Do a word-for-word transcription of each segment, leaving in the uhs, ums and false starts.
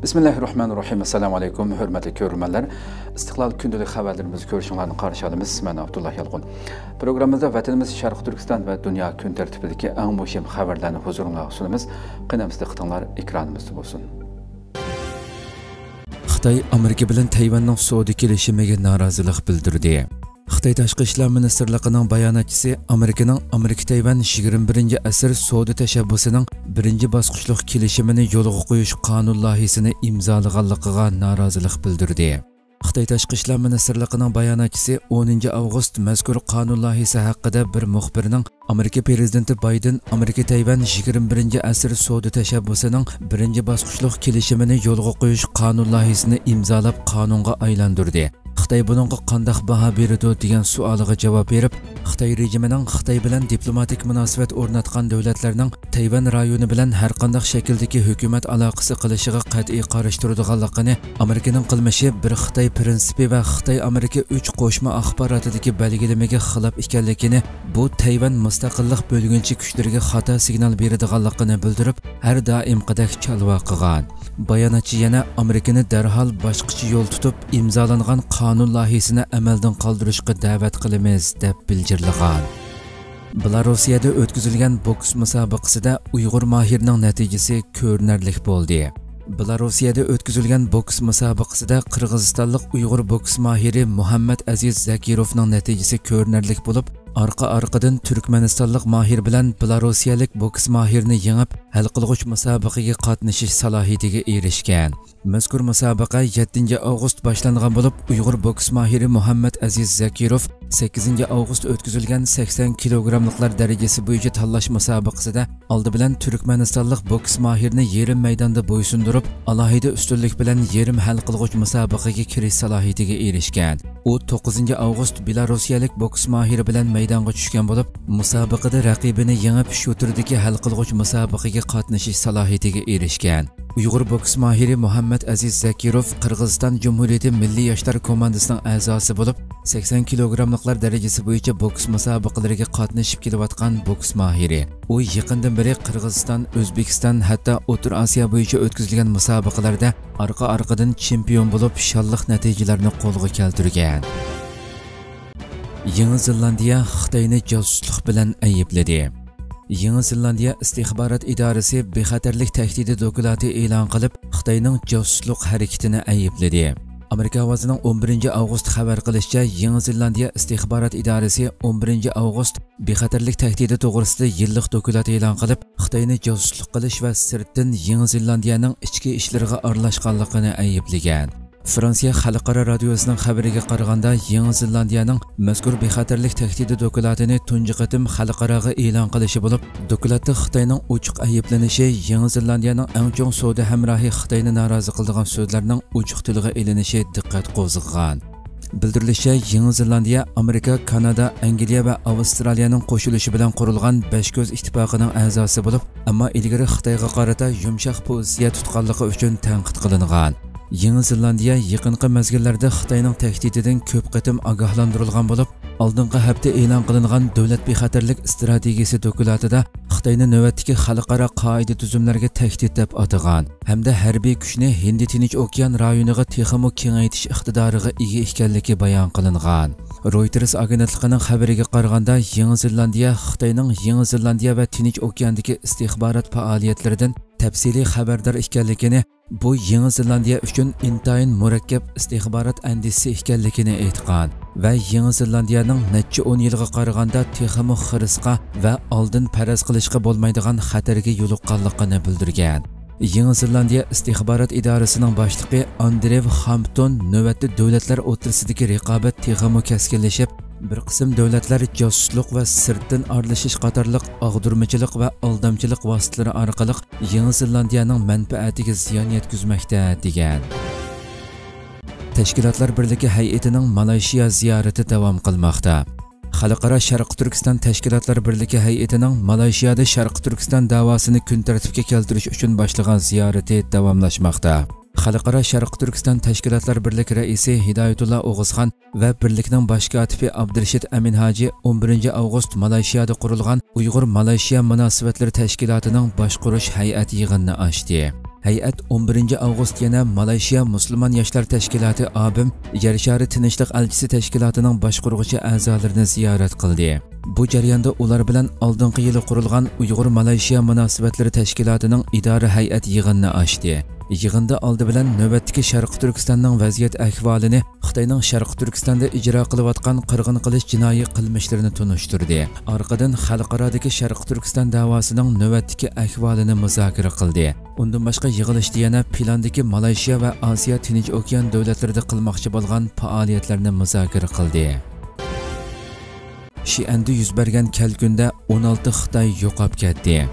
بىسمىللاھىررەھمانىررەھىم. ئەسسالامۇ ئەلەيكۇم، ھۆرمەتلىك كۆرۈرمەنلەر. ئىستىقلال كۈندىلىك خەۋەرلىرىمىزگە كۆرۈشۈڭلارنى قارشى ئالىمىز. مەن ئابدۇللا يالقۇن. پروگراممىمىزدا ۋەتىنىمىز شەرقىي تۈركىستان ۋە دۇنيا كۈن تەرتىپىدىكى ئەڭ مۇھىم خەۋەرلەرنى ھۇزۇرۇڭلارغا سۇنىمىز. قېنى ئەمىسە دىققىتىڭلار ئېكرانىمىزدا بولسۇن. خىتاي ئامېرىكا بىلەن تەيۋەننىڭ سودا كېلىشىمىگە نارازىلىق بىلدۈردى. خىتاي تاشقى ئىشلار مىنىستىرلىقىنىڭ باياناتچىسى ئامېرىكىنىڭ ئامېرىكا تەيۋەن يىگىرمە بىرىنچى ئەسىر سودا تەشەببۇسىنىڭ بىرىنچى باسقۇچلۇق كېلىشىمىنى يولغا قويۇش قانۇن لايىھىسىنى ئىمزالىغانلىقىغا نارازىلىق بىلدۈردى. خىتاي تاشقى ئىشلار مىنىستىرلىقىنىڭ باياناتچىسى ئونىنچى ئاۋغۇست مەزكۇر قانۇن لايىھىسى ھەققىدە بىر مۇخبىرنىڭ ئامېرىكا پىرېزىدېنتى بايدېن ئامېرىكا تەيۋەن يىگىرمە بىرىنچى ئەسىر سودا تەشەببۇسىنىڭ بىرىنچى باسقۇچلۇق كېلىشىمىنى يولغا قويۇش قانۇن لايىھىسىنى ئىمزالاپ قانۇنغا ئايلاندۇردى. خىتاي بۇنىڭغا قانداق باھا بېرىدۇ دېگەن سوئالىغا جاۋاب بېرىپ، خىتاي رېجىمىنىڭ خىتاي بىلەن دىپلوماتىك مۇناسىۋەت ئورناتقان دۆلەتلەرنىڭ تەيۋەن رايونى بىلەن ھەرقانداق شەكىلدىكى ھۆكۈمەت ئالاقىسى قىلىشىغا قەتئىي قارشى تۇرىدىغانلىقىنى، ئامېرىكىنىڭ قىلمىشى بىر خىتاي پىرىنسىپى ۋە خىتاي ئامېرىكا ئۈچ قوشما ئاخباراتىدىكى بەلگىلىمىگە خىلاپ ئىكەنلىكىنى، بۇ تەيۋەن مۇستەقىللىق بۆلگۈنچى كۈچلىرىگە خاتا سىگنال بېرىدىغانلىقىنى بىلدۈرۈپ، ھەر دائىمقىدەك چالۋاق قىلغان. باياناتچى يەنە ئامېرىكىنى دەرھال باشقىچە يول تۇتۇپ ئىمزالانغان قانۇن لايىھىسىنى ئەمەلدىن قالدۇرۇشقا دەۋەت قىلىمىز، دەپ بىلجىرلىغان. بېلاروسىيەدە ئۆتكۈزۈلگەن بوكس مۇسابىقىسىدە ئۇيغۇر ماھىرنىڭ نەتىجىسى كۆرۈنەرلىك بولدى. بېلاروسىيەدە ئۆتكۈزۈلگەن بوكس مۇسابىقىسىدە قىرغىزىستانلىق ئۇيغۇر بوكس ماھىرى مۇھەممەد ئەزىز زەكىروفنىڭ نەتىجىسى كۆرۈنەرلىك بولۇپ، ئارقا-ئارقىدىن تۈركمەنىستانلىق ماھىر بىلەن بېلاروسىيەلىك بوكس ماھىرىنى يېڭىپ، ھەل قىلغۇچ مۇسابىقىگە قاتنىشىش سالاھىيىتىگە ئېرىشكەن. مەزكۇر مۇسابىقە يەتتىنچى ئاۋغۇست باشلانغان بولۇپ، ئۇيغۇر بوكس ماھىرى مۇھەممەد ئەزىز زەكىروف سەككىزىنچى ئاۋغۇست ئۆتكۈزۈلگەن سەكسەن كىلوگراملىقلار دەرىجىسى بويىچە تاللاش مۇسابىقىسىدە ئالدى بىلەن تۈركمەنىستانلىق بوكس ماھىرىنى يېرىم مەيداندا بويسۇندۇرۇپ، ئالاھىدە ئۈستۈنلۈك بىلەن يېرىم ھەل قىلغۇچ مۇسابىقىگە كىرىش سالاھىيىتىگە ئېرىشكەن. ئۇ توققۇزىنچى ئاۋغۇست بېلاروسىيەلىك بوكس ماھىرى بىلەن مەيدانغا چۈشكەن بولۇپ، مۇسابىقىدە رەقىبىنى يېڭىپ، شۇ تۈردىكى ھەل قىلغۇچ مۇسابىقىگە قاتنىشىش سالاھىيىتىگە ئېرىشكەن. ئۇيغۇر بوكس ماھىرى مۇھەممەد ئەزىز زەكىروف قىرغىزىستان جۇمھۇرىيىتى مىللىي ياشلار كوماندىسىنىڭ ئەزاسى بولۇپ، سەكسەن كىلوگراملىقلار دەرىجىسى بويىچە بوكس مۇسابىقىلىرىگە قاتنىشىپ كېلىۋاتقان بوكس ماھىرى. ئۇ يېقىندىن بېرى قىرغىزىستان، ئۆزبېكىستان، ھەتتا ئوتتۇرا ئاسىيا بويىچە ئۆتكۈزۈلگەن مۇسابىقىلەردە ئارقا-ئارقىدىن چېمپىيون بولۇپ، شانلىق نەتىجىلەرنى قولغا كەلتۈرگەن. يېڭى زېلاندىيە خىتاينى جاسۇسلۇق بىلەن ئەيىبلىدى. يېڭى زېلاندىيە ئىستىخبارات ئىدارىسى بىخەتەرلىك تەھدىتى دوكلاتى ئېلان قىلىپ، خىتاينىڭ جاسۇسلۇق ھەرىكىتىنى ئەيىبلىدى. ئامېرىكا ئاۋازىنىڭ ئون بىرىنچى ئاۋغۇست خەۋەر قىلىشىچە، يېڭى زېلاندىيە ئىستىخبارات ئىدارىسى ئون بىرىنچى ئاۋغۇست بىخەتەرلىك تەھدىتى توغرىسىدا يىللىق دوكلات ئېلان قىلىپ، خىتاينى جاسۇسلۇق قىلىش ۋە سىرتتىن يېڭى زېلاندىيەنىڭ ئىچكى ئىشلىرىغا ئارىلاشقانلىقىنى ئەيىبلىگەن. فرانسىيە خەلقئارا رادىيوسىنىڭ خەۋىرىگە قارىغاندا، يېڭى زېلاندىيەنىڭ مەزكۇر بىخەتەرلىك تەھدىتى دوكلاتىنى تۇنجى قېتىم خەلقئاراغا ئېلان قىلىشى بولۇپ، دوكلاتتا خىتاينىڭ ئوچۇق ئەيىبلىنىشى، يېڭى زېلاندىيەنىڭ ئەڭ چوڭ سودا ھەمراھى خىتاينى نارازى قىلىدىغان سۆزلەرنىڭ ئوچۇق تىلغا ئېلىنىشى دىققەت قوزغىغان. بىلدۈرۈلۈشىچە، يېڭى زېلاندىيە ئامېرىكا، كانادا، ئەنگلىيە ۋە ئاۋسترالىيەنىڭ قوشۇلۇشى بىلەن قۇرۇلغان بەش كۆز ئىتتىپاقىنىڭ ئەزاسى بولۇپ، ئەمما ئىلگىرى خىتايغا قارىتا يۇمشاق پوزىتسىيە تۇتقانلىقى ئۈچۈن تەنقىد قىلىنغان. يېڭى زېلاندىيە يېقىنقى مەزگىللەردە خىتاينىڭ تەھدىتىدىن كۆپ قېتىم ئاگاھلاندۇرۇلغان بولۇپ، ئالدىنقى ھەپتە ئېلان قىلىنغان دۆلەت بىخەتەرلىك ئىستراتېگىيىسى دوكلاتىدا خىتاينى نۆۋەتتىكى خەلقئارا قائىدە تۈزۈملەرگە تەھدىت دەپ ئاتىغان ھەمدە ھەربىي كۈچنى ھىندى تىنچ ئوكيان رايونىغا تېخىمۇ كېڭەيتىش ئىقتىدارىغا ئىگە ئىكەنلىكى بايان قىلىنغان. رويتېرس ئاگېنتلىقىنىڭ خەۋىرىگە قارىغاندا، يېڭى زېلاندىيە خىتاينىڭ يېڭى زېلاندىيە ۋە تىنچ ئوكياندىكى ئىستىخبارات پائالىيەتلىرىدىن تەپسىلىي خەۋەردار ئىكەنلىكىنى، بۇ يېڭى زېلاندىيە ئۈچۈن ئىنتايىن مۇرەككەپ ئىستىخبارات ئەندىزىسى ئىكەنلىكىنى ئېيتقان ۋە يېڭى زېلاندىيەنىڭ نەچچە ئون يىلغا قارىغاندا تېخىمۇ خىرىسقا ۋە ئالدىن پەرەز قىلىشقا بولمايدىغان خەتەرگە يولۇققانلىقىنى بىلدۈرگەن. يېڭى زېلاندىيە ئىستىخبارات ئىدارىسىنىڭ باشلىقى ئاندرېۋ خامپتون نۆۋەتتە دۆلەتلەر ئوتتۇرىسىدىكى رىقابەت تېخىمۇ كەسكىنلىشىپ، بىر قىسىم دۆلەتلەر جاسۇسلۇق ۋە سىرتتىن ئارىلىشىش قاتارلىق ئاغدۇرمىچىلىق ۋە ئالدامچىلىق ۋاسىتىلىرى ئارقىلىق يېڭى زېلاندىيەنىڭ مەنپەئەتىگە زىيان يەتكۈزمەكتە، دېگەن. تەشكىلاتلار بىرلىكى ھەيئىتىنىڭ مالايشىيا زىيارىتى داۋام قىلماقتا. خەلقئارا شەرقىي تۈركىستان تەشكىلاتلار بىرلىكى ھەيئىتىنىڭ مالايشىيادا شەرقىي تۈركىستان داۋاسىنى كۈن تەرتىپكە كەلتۈرۈش ئۈچۈن باشلىغان زىيارىتى داۋاملاشماقتا. خەلقئارا شەرقىي تۈركىستان تەشكىلاتلار بىرلىكى رەئىسى ھىدايەتۇللا ئوغۇزخان ۋە بىرلىكنىڭ باش كاتىپى ئابدۇرېشىت ئەمىنھاجى ئون بىرىنچى ئاۋغۇست مالايشىيادا قۇرۇلغان ئۇيغۇر مالايشىيا مۇناسىۋەتلىرى تەشكىلاتىنىڭ باشقۇرۇش ھەيئەت يىغىنىنى ئاچتى. ھەيئەت ئون بىرىنچى ئاۋغۇست يەنە مالايشىيا مۇسۇلمان ياشلار تەشكىلاتى ئابىم، يەر شارى تىنچلىق ئەلچىسى تەشكىلاتىنىڭ باشقۇرغۇچى ئەزالىرىنى زىيارەت قىلدى. بۇ جەرياندا ئۇلار بىلەن ئالدىنقى يىلى قۇرۇلغان ئۇيغۇر مالايشىيا مۇناسىۋەتلىرى تەشكىلاتىنىڭ ئىدارە ھەيئەت يىغىنىنى ئاچتى. يىغىندا ئالدى بىلەن نۆۋەتتىكى شەرقىي تۈركىستاننىڭ ۋەزىيەت ئەھۋالىنى، خىتاينىڭ شەرقىي تۈركىستاندا ئىجرا قىلىۋاتقان قىرغىن قىلىش جىنايى قىلمىشلىرىنى تونۇشتۇردى. ئارقىدىن خەلقئارادىكى شەرقىي تۈركىستان دەۋاسىنىڭ نۆۋەتتىكى ئەھۋالىنى مۇزاكىرە قىلدى. ئۇندىن باشقا يىغىلىشتا يەنە پىلاندىكى مالايشىيا ۋە ئاسىيا تىنچ ئوكيان دۆلەتلىرىدە قىلماقچى بولغان پائالىيەتلەرنى مۇزاكىرە قىلدى. شىئەندە يۈز بەرگەن كەلكۈندە ئون ئالتە خىتاي يوقاپ كەتتى.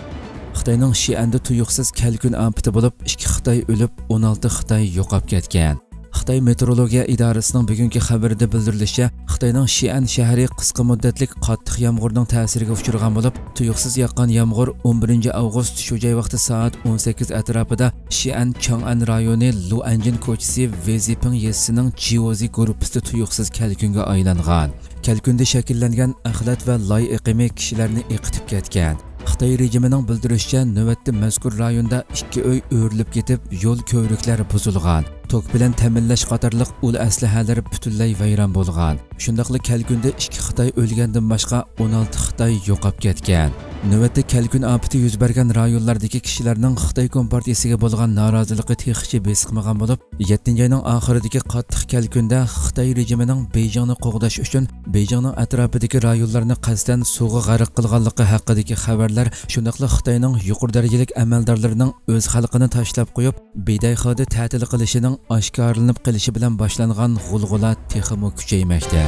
خىتاينىڭ شىئەندە تۇيۇقسىز كەلكۈن ئاپىتى بولۇپ، ئىككى خىتاي ئۆلۈپ، ئون ئالتە خىتاي يوقاپ كەتكەن. خىتاي مېتېئورولوگىيە ئىدارىسىنىڭ بۈگۈنكى خەۋىرىدە بىلدۈرۈلۈشىچە، خىتاينىڭ شىئەن شەھىرى قىسقا مۇددەتلىك قاتتىق يامغۇرنىڭ تەسىرىگە ئۇچرىغان بولۇپ، تۇيۇقسىز ياغقان يامغۇر ئون بىرىنچى ئاۋغۇست شۇ جاي ۋاقتى سائەت ئون سەككىز ئەتراپىدا شىئەن چاڭئەن رايونى لۇئەنجىن كوچىسى ۋېزىپىڭ يېزىسىنىڭ جيۇزى گۇرۇپپىسىدا تۇيۇقسىز كەلكۈنگە ئايلانغان. كەلكۈندە شەكىللەنگەن ئەخلەت ۋە لاي ئېقىمى كىشىلەرنى ئېقىتىپ كەتكەن. خىتاي رېجىمىنىڭ بىلدۈرۈشىچە، نۆۋەتتە مەزكۇر رايوندا ئىككى ئۆي ئۆرۈلۈپ كېتىپ، يول كۆۋرۈكلەر بۇزۇلغان، توك بىلەن تەمىنلەش قاتارلىق ئۇل ئەسلىھەلەر پۈتۈنلەي ۋەيران بولغان. شۇنداقلا كەلكۈندە ئىككى خىتاي ئۆلگەندىن باشقا، ئون ئالتە خىتاي يوقاپ كەتكەن. نۆۋەتتە كەلكۈن ئاپىتى يۈز بەرگەن رايونلاردىكى كىشىلەرنىڭ خىتاي كومپارتىيىسىگە بولغان نارازىلىقى تېخىچە بېسىقمىغان بولۇپ، يەتتىنچى ئاينىڭ ئاخىرىدىكى قاتتىق كەلكۈندە خىتاي رېجىمىنىڭ بېيجىڭنى قوغداش ئۈچۈن بېيجىڭنىڭ ئەتراپىدىكى رايونلارنى قەستەن سۇغا غەرق قىلغانلىقى ھەققىدىكى خەۋەرلەر، شۇنداقلا خىتاينىڭ يۇقىرى دەرىجىلىك ئەمەلدارلىرىنىڭ ئۆز خەلقىنى تاشلاپ قويۇپ، بىدەيخادا تەتىل قىلىشىنىڭ ئاشكارىلىنىپ قېلىشى بىلەن باشلانغان غۇلغۇلا تېخىمۇ كۈچەيمەكتە.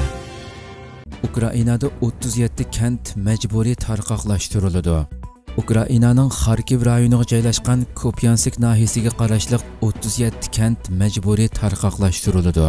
ئۇكرائىنادا ئوتتۇز يەتتە كەنت مەجبۇرىي تارقاقلاشتۇرۇلىدۇ. ئۇكرائىنانىڭ خاركىۋ رايونىغا جايلاشقان كوپيانسك ناھىيىسىگە قاراشلىق ئوتتۇز يەتتە كەنت مەجبۇرىي تارقاقلاشتۇرۇلىدۇ.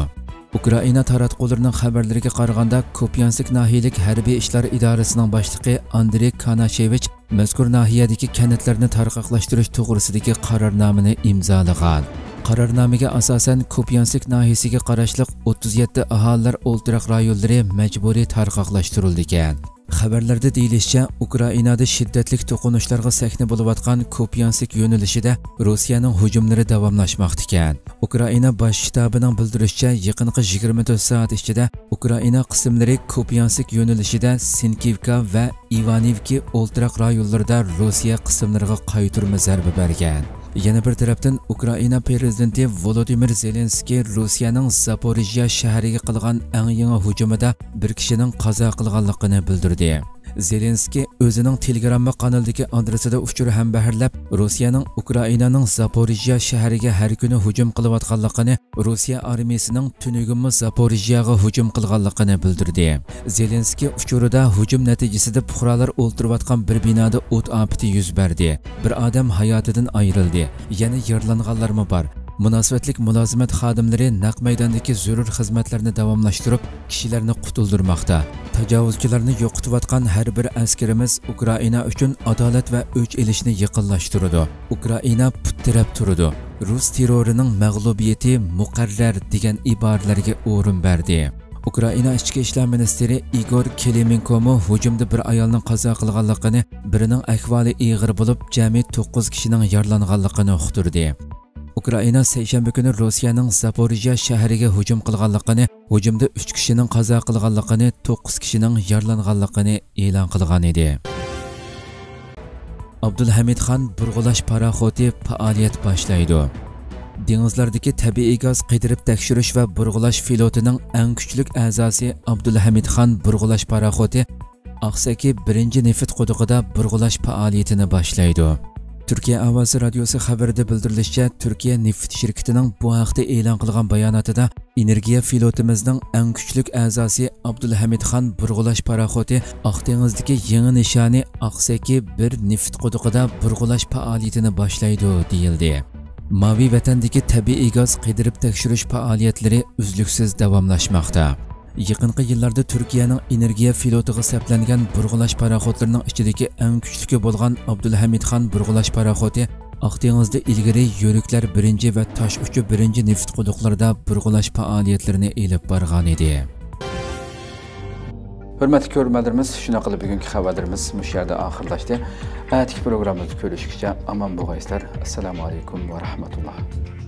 ئۇكرائىنا تاراتقۇلىرىنىڭ خەۋەرلىرىگە قارىغاندا، كوپيانسك ناھىيىلىك ھەربىي ئىشلار ئىدارىسىنىڭ باشلىقى ئاندرېي كاناشېۋىچ مەزكۇر ناھىيەدىكى كەنتلەرنى تارقاقلاشتۇرۇش توغرىسىدىكى قارارنامىنى ئىمزالىغان. قارارنامىگە ئاساسەن، كوپيانسك ناھىيىسىگە قاراشلىق ئوتتۇز يەتتە ئاھالىلەر ئولتۇراق رايونلىرى مەجبۇرىي تارقاقلاشتۇرۇلىدىكەن. خەۋەرلەردە دېيىلىشىچە، ئۇكرائىنادا شىددەتلىك توقۇنۇشلارغا سەھنە بولۇۋاتقان كوپيانسك يۆنىلىشىدە روسىيەنىڭ ھۇجۇملىرى داۋاملاشماقتىكەن. ئۇكرائىنا باش شتابىنىڭ بىلدۈرۈشىچە، يېقىنقى يىگىرمە تۆت سائەت ئىچىدە ئۇكرائىنا قىسىملىرى كوپيانسك يۆنىلىشىدە سىنكىۋكا ۋە ئىۋانىۋكى ئولتۇراق رايونلىرىدا روسىيە قىسىملىرىغا قايتۇرما زەربە بەرگەن. يەنە بىر تەرەپتىن، ئۇكرائىنا پىرېزىدېنتى ۋولودىمىر زېلېنسكىي روسىيەنىڭ زاپورىژيە شەھىرىگە قىلغان ئەڭ يېڭى ھۇجۇمىدا بىر كىشىنىڭ قازا قىلغانلىقىنى بىلدۈردى. زېلېنسكىي ئۆزىنىڭ تېلېگرامما قانىلىدىكى ئادرېسىدا ئۇچۇر ھەمبەھىرلەپ، روسىيەنىڭ ئۇكرائىنانىڭ زاپورىژيە شەھىرىگە ھەر كۈنى ھۇجۇم قىلىۋاتقانلىقىنى، روسىيە ئارمىيىسىنىڭ تۈنۈگۈنمۇ زاپورىژيەغا ھۇجۇم قىلغانلىقىنى بىلدۈردى. زېلېنسكىي ئۇچۇرىدا ھۇجۇم نەتىجىسىدە پۇقرالار ئولتۇرۇۋاتقان بىر بىنادا ئوت ئاپىتى يۈز بەردى. بىر ئادەم ھاياتىدىن ئايرىلدى. يەنە يارىلانغانلارمۇ بار. مۇناسىۋەتلىك مۇلازىمەت خادىملىرى نەق مەيداندىكى زۆرۈر خىزمەتلەرنى داۋاملاشتۇرۇپ، كىشىلەرنى قۇتۇلدۇرماقتا. تاجاۋۇزچىلارنى يوقىتىۋاتقان ھەر بىر ئەسكىرىمىز ئۇكرائىنا ئۈچۈن ئادالەت ۋە ئۆچ ئېلىشنى يېقىنلاشتۇرىدۇ. ئۇكرائىنا پۇت تىرەپ تۇرىدۇ. رۇس تېررورىنىڭ مەغلۇبىيىتى مۇقەررەر دېگەن ئىبارىلەرگە ئورۇن بەردى. ئۇكرائىنا ئىچكى ئىشلار مىنىستىرى ئىگور كلېمېنكومۇ ھۇجۇمدا بىر ئايالنىڭ قازا قىلغانلىقىنى، بىرىنىڭ ئەھۋالى ئېغىر بولۇپ، جەمئىي توققۇز كىشىنىڭ يارىلانغانلىقىنى ئۇقتۇردى. ئۇكرائىنا سەيشەنبە كۈنى روسىيەنىڭ زاپورىژيە شەھىرىگە ھۇجۇم قىلغانلىقىنى، ھۇجۇمدا ئۈچ كىشىنىڭ قازا قىلغانلىقىنى، توققۇز كىشىنىڭ يارىلانغانلىقىنى ئېلان قىلغان ئىدى. ئابدۇلھەمىد خان بۇرغىلاش پاراخوتى پائالىيەت باشلايدۇ. دېڭىزلاردىكى تەبىئىي گاز قىدىرىپ تەكشۈرۈش ۋە بۇرغىلاش فلوتىنىڭ ئەڭ كۈچلۈك ئەزاسى ئابدۇلھەمىد خان بۇرغىلاش پاراخوتى ئاقسەكى بىرىنچى نېفىت قۇدۇقىدا بۇرغىلاش پائالىيىتىنى باشلايدۇ. تۈركىيە ئاۋازى رادىيوسى خەۋىرىدە بىلدۈرۈلۈشىچە، تۈركىيە نېفىت شىركىتىنىڭ بۇ ھەقتە ئېلان قىلغان باياناتىدا، ئېنېرگىيە فلوتىمىزنىڭ ئەڭ كۈچلۈك ئەزاسى ئابدۇلھەمىد خان بۇرغىلاش پاراخوتى ئاق دېڭىزدىكى يېڭى نىشانى ئاقسەكى بىر نېفىت قۇدۇقىدا بۇرغىلاش پائالىيىتىنى باشلايدۇ، دېيىلدى. ماۋى ۋەتەندىكى تەبىئىي گاز قىدىرىپ تەكشۈرۈش پائالىيەتلىرى ئۈزلۈكسىز داۋاملاشماقتا. يېقىنقى يىللاردا تۈركىيەنىڭ ئېنېرگىيە فلوتىغا سەپلەنگەن بۇرغىلاش پاراخوتلىرىنىڭ ئىچىدىكى ئەڭ كۈچلۈكى بولغان ئابدۇلھەمىد خان بۇرغىلاش پاراخوتى ئاق دېڭىزدا ئىلگىرى يۆرۈكلەر بىرىنچى ۋە تاشئۇچى بىرىنچى نېفىت قۇدۇقلىرىدا بۇرغىلاش پائالىيەتلىرىنى ئېلىپ بارغانىدى. ھۆرمەتلىك كۆرۈرمەنلىرىمىز، شۇنداق قىلىپ بۈگۈنكى خەۋەرلىرىمىز مۇشۇ يەردە ئاخىرلاشتى. ئەتىكى پروگراممىمىزدا كۆرۈشكىچە ئامان بولغايسىلەر. ئەسسالامۇ ئەلەيكۇم ۋە رەھمەتۇللا.